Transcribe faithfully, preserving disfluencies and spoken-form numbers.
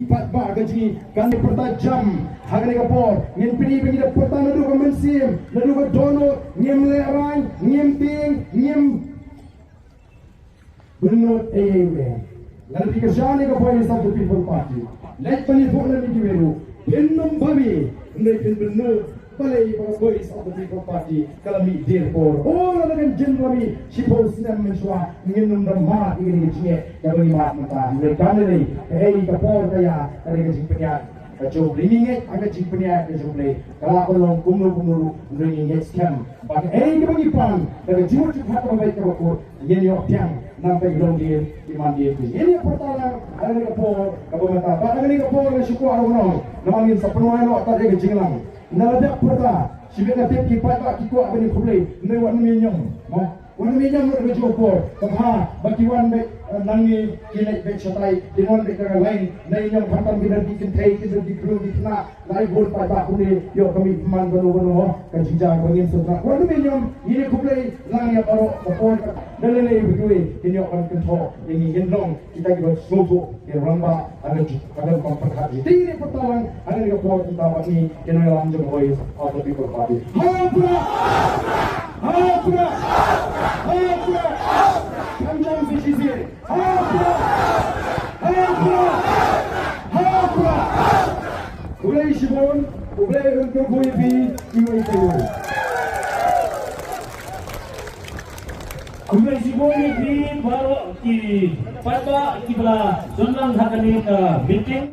Pat ba ka jingkane pyrta jam ha kane ka por ngin pyni ba ngi da pyrta naduh ka mynsiem, naduh ka dohnud, ngim lehraiñ, ngim tieng, ngim bynnud ei ei. Nga la phi ka jani ka Voice of the People Party. Leit ban ïathuh lem ïa kiwei ruh. Phin nym babe, hynrei phin bynnud. Balei ba ka Voice of the People Party ka la mih dier por. Oh, la kan jin la mih shiphew snem mynshuwa, ngin nym da mad ïa kane ka jingeh kaba ngi mad mynta. Hynrei kam lei lei, kaei ka por ka ïa kane ka jingpynïaid ka jong U Blei. Ngi ngeit ha ka jingpynïaid ka jong U Blei. Ka lah ban long kumno kumno ruh, hynrei ngi ngeit skhem ba kaei kaba ngi pan da ka jingmut jingpyrkhat kaba beit kaba kut, ngin ïoh pdiang nangta ki longdien ki mandien ki. Ngin ïa pyrta lang ha kane ka por kaba mynta. Bad ha kane ka por nga shu kwah ruh nong, namar ngin sa pynwai noh tad ïa ka jingïalang. Ynda la dep pyrta, shibit nga tip ki paidbah ki kwah ban ïakhublei, hynrei wat nym ïa ñiom. Mo, wat nym ïa ñiom lut ha kajuh ka por. Ka bha ba ki wan beit, eh, nangne, ki leit beit shatai, ki wan beit na ka lain, na ïa ñiom khamtam ki lynti kynthei, ki lynti briew, ki khynnah, na i bun paidbah kumne, ïoh ka mih pynman kano kano, ka jingjia kaba ngin sngewtynnat. Wat nym ïa ñiom, ngin ïakhublei lang ïa baroh, ka por ka da lei lei ba kiwei kin ïoh ban kynthoh ïa ngi, ngin long kita kiba sngewthuh ïa rangbah ha ka ju-, ha ka kam pyrkhat jong ngi. Te ngi pyrta lang ha kane ka por, kumta bad ngi ki nongïalam jong ka Voice of the People Party. Ha u Prah! Ha u Prah! Ha u Prah! Kam jam shisha. Ha u Prah! Ha u Prah! Ha u Prah! Khublei shibun, U Blei un kyrkhu ïa phi iwei pa iwei. Khublei shibun ïa phi baroh ki paidbah kiba la don lang ha kane ka meeting.